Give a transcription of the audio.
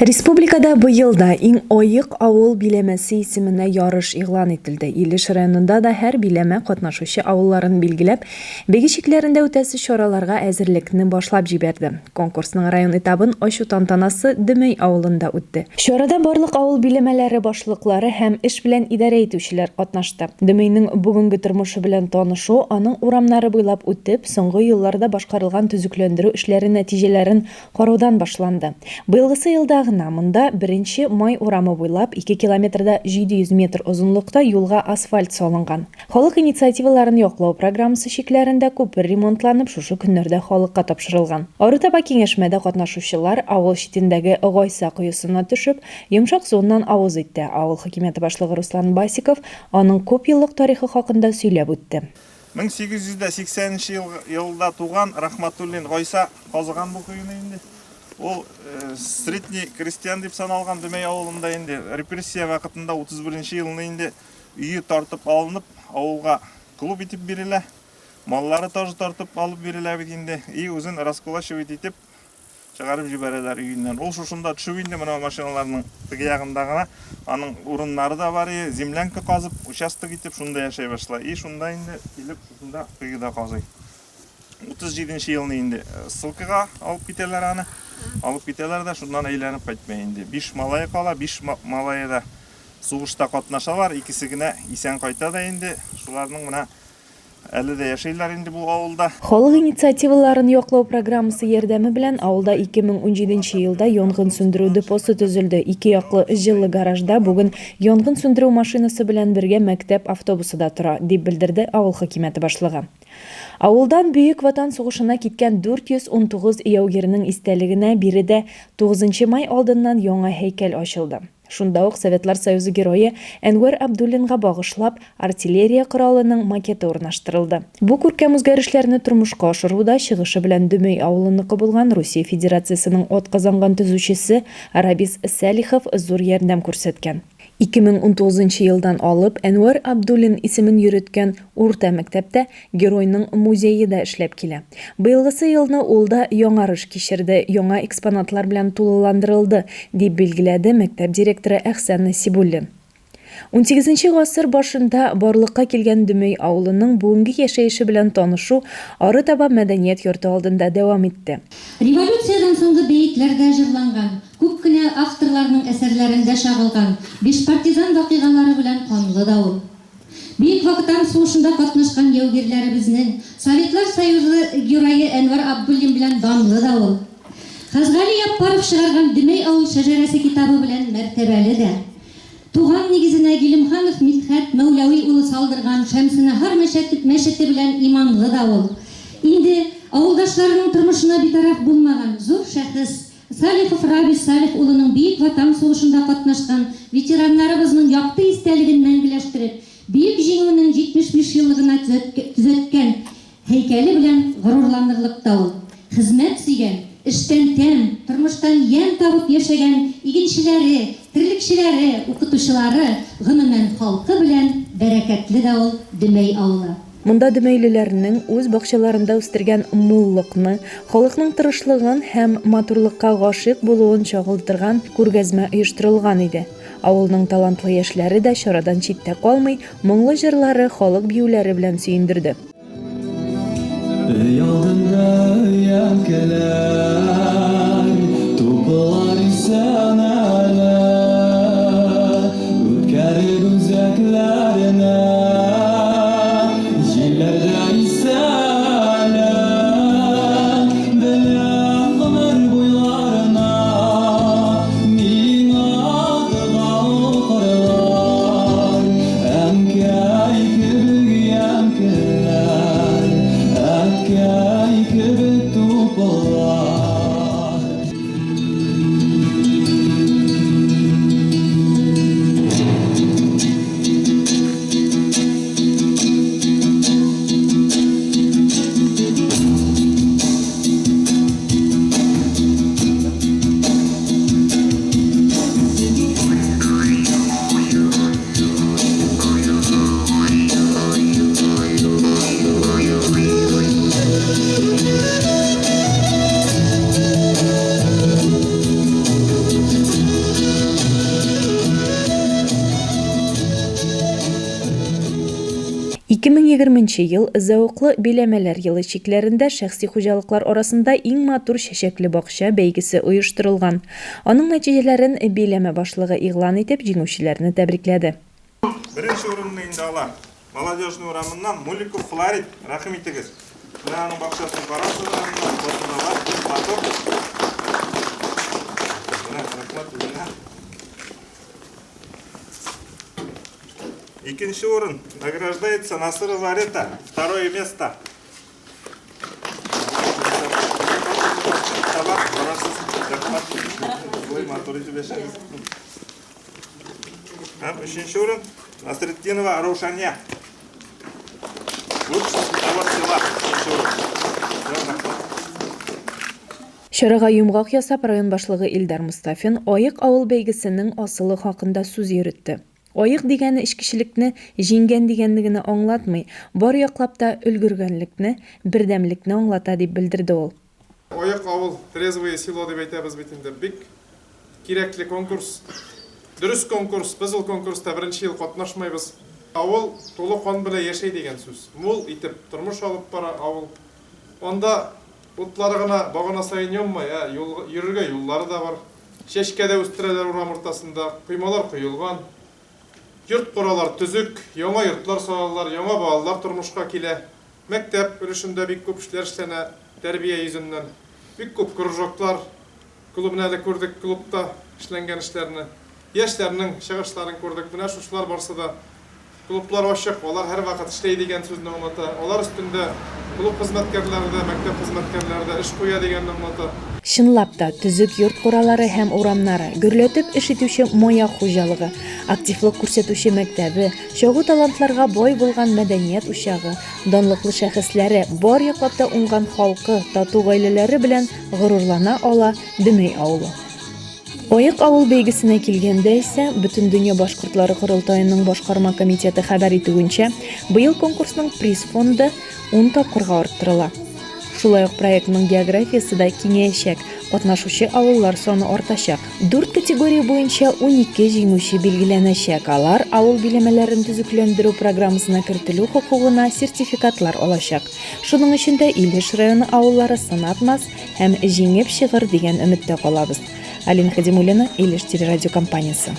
Республикада быел да Иң аек авыл биләмәсе исеменә ярыш игълан ителде. Илеш районында да һәр биләмә катнашучы авылларын билгеләп, бәйге чикләрендә үтәсе чараларга әзерлекне башлап җибәрде. Конкурсның район этабын ачу тантанасы Дөмәй авылында үтте. Чарада барлык авыл биләмәләре башлыклары һәм эш белән идарә итүчеләр катнашты. Дөмәйнең бүгенге тормышы белән танышу, аның урамнары буйлап үтеп, соңгы елларда башкарылган төзекләндерү эшләре нәтиҗәләрен караудан башланды. Быелгысы елда гына монда Беренче Май урамы буйлап ике километрда 700 метр озынлыкта юлга асфальт салынган. Халык инициативаларын яклау программасы чикләрендә күпер ремонтланып, шушы көннәрдә халыкка тапшырылган. Арытаба киңәшмәдә катнашучылар авыл читендәге Гайса коесына төшеп, йомшак суыннан авыз итте. Авыл хакимияте башлыгы Руслан Басиков аның күпьеллык тарихы хакында сөйләп үтте. 1880 нче елда туган Рахматуллин Гайса казыган бу коены инде. Ул средний крестьян дип саналган Дөмәй авылында инде репрессия вакытында 31 нче елны инде өе тартып алынып, авылга клуб итеп бирелә. Маллары тоже тартып алып бирелә бит инде. И үзен раскулачивать итеп Чыгарып җибәрәләр өеннән. Ул шушында төшеп инде менә машиналарның теге ягында гына аның урыннары да бар и, землянка казып, участок итеп шунда яшәй башлай. И шунда инде килеп шушында кое да казый. 37 нче елны инде ссылкага алып китәләр аны. Алып китәләр дә шуннан әйләнеп кайтмый инде. Биш малае кала, биш малае да сугышта катнашалар, икесе генә исән кайта да инде. Шуларның менә Әле дә яшиләр инде бу авылда. Халык инициативаларын яклау программасы ярдәме белән авылда 2017 нче елда янгын сүндерү депосы төзелде. Ике яклы җылы гаражда бүген янгын сүндерү машинасы белән бергә мәктәп автобусы да тора, дип белдерде авыл хакимияте башлыгы. Авылдан Бөек Ватан сугышына киткән 419 яугирнең истәлегенә биредә 9 май алдыннан яңа һәйкәл ачылды. Шунда ук Советлар Союзы Герое Әнвәр Абдуллинга багышлап, артиллерия коралының макеты урнаштырылды. Бу күркәм үзгәрешләрне тормышка ашыруда чыгышы белән Дөмәй авылыныкы булган Русия Федерациясенең атказанган төзүчесе Рабис Сәлихов зур ярдәм күрсәткән. 2019 нчы елдан алып Әнвәр Абдуллин исемен йөреткән урта мәктәптә Геройның музее да эшләп килә. Быелгысы елны ул да яңарыш кичерде, яңа экспонатлар белән тулыландырылды, дип билгеләде мәктәп директоры Әхсән Насибуллин. Унсигезенче гасыр башында барлыкка килгән Дөмәй авылының бүгенге яшәеше белән танышу арытаба мәдәният йорты алдында дәвам итте. Революциядән соңгы бәетләрдә җырланган, күп кенә авторларның әсәрләрендә чагылган бишпартизан вакыйгалары белән канлы да ул. Бөек Ватан сугышында катнашкан яугирләребезнең, Советлар Союзы Герое Әнвәр Абдуллин белән данлы да ул. Хазгали Яппаров чыгарган Дөмәй авыл шәҗәрәсе китабы белән мәртәбәле дә. Туган нигезенә Гилемханов Мидхәт Мәүләви улы салдырган Шәмсенаһар мәчете мәчете белән иманлы да ул. Инде авылдашларының тормышына битараф булмаган зур шәхес, Салихов Рабис Салих улының Бөек Ватан сугышында катнашкан ветераннарыбызның якты истәлеген мәңгеләштереп, Бөек Җиңүнең 75 еллыгына төзәткән һәйкәле белән горурланырлык та ул. Хезмәт сөйгән, эштән тәм, тормыштан ямь табып яшәгән игенчеләре, терлекчеләре, укытучылары, гомумән, халкы белән бәрәкәтле дә ул Дөмәй авылы. Монда дөмәйлеләрнең үз бакчаларында үстергән муллыкны, халыкның тырышлыгын һәм матурлыкка гашыйк булуын чагылдырган күргәзмә оештырылган иде. Авылның талантлы яшьләре дә чарадан читтә калмый, моңлы җырлары, халык биюләре белән сөендерде. Өй алдында өянкеләр, Туплар исән әле, Үткәреп үзәкләренә, Җилләр дә исә әле. Беләм гомер буйларына, Миңа дога укырлар, Әнкәй кебек өянкеләр, Әткәй кебек тупыллар. 2020 нче ел Зәвыклы биләмәләр елы чикләрендә шәхси хуҗалыклар арасында иң матур чәчәкле бакча бәйгесе оештырылган. Аның нәтиҗәләрен биләмә башлыгы игълан итеп, җиңүчеләрне тәбрикләде. Беренче урынны инде ала Молодежный урамыннан Муликов Фларид, рәхим итегез. Менә аның бакчасын карарсыз аннан, фото да бар, бик матур. Менә, рәхмәт үзеңә. Икенче урын награждается Насырова Рета, второе место. Һәм өченче урын Насретдинова Раушания. Лучший световод села. Өченче урын. Рәхмәт. Чарага йомгак ясап, район башлыгы Илдар Мостафин Аек авыл бәйгесенең асылы хакында сүз йөретте. Аек дигәне эчкечелекне җиңгән дигәнне генә аңлатмый, бар яклап та өлгергәнлекне, бердәмлекне аңлата, дип белдерде ул. Аек авыл, Трезвое село дип әйтәбез бит инде. Бик кирәкле конкурс. Дөрес конкурс. Без ул конкурста беренче ел катнашмыйбыз. Авыл тулы кан белән яшәй дигән сүз. Мул итеп тормыш алып бара авыл. Анда утлары гына багана саен янмай, ә юл, йөрергә юллары да бар. Чәчкә дә үстерәләр урам уртасында, коймалар коелган. Йорт-куралар төзек, яңа йортлар салалар, яңа балалар тормышка килә. Мәктәп өлешендә бик күп эшләр эшләнә, тәрбия йөзеннән. Бик күп кружоклар, клубны әле күрдек, клубта эшләнгән эшләрне. Яшьләрнең чыгышларын күрдек. Менә шушылар барсы да Клублар ачык, алар һәрвакыт эшләй дигән сүзне аңлата. Алар өстендә клуб хезмәткәрләре дә, мәктәп хезмәткәрләре дә эш куя дигәнне аңлата. Чынлап та, төзек йорт-куралары һәм урамнары, гөрләтеп эш итүче Маяк хуҗалыгы, активлык күрсәтүче мәктәбе, чагу талантларга бай булган мәдәният учагы, данлыклы шәхесләре, бар яклап та уңган халкы, тату гаиләләре белән горурлана ала Дөмәй авылы. Аек авыл бәйгесенә килгәндә исә, Бөтендөнья башкортлары корылтаеның башкарма комитеты хәбәр итүенчә, быел конкурсның приз фонды ун тапкырга арттырыла. Шулай ук проектның географиясе дә киңәячәк, катнашучы авыллар саны артачак. Дүрт категория буенча 12 җиңүче билгеләнәчәк, алар авыл биләмәләрен төзекләндерү программасына кертелү хокукына сертификатлар алачак. Шуның өчен дә Илеш районы авыллары сынатмас һәм җиңеп чыгыр дигән өметтә калабыз. Алина Хадимуллина, Илеш телерадиокомпаниясе.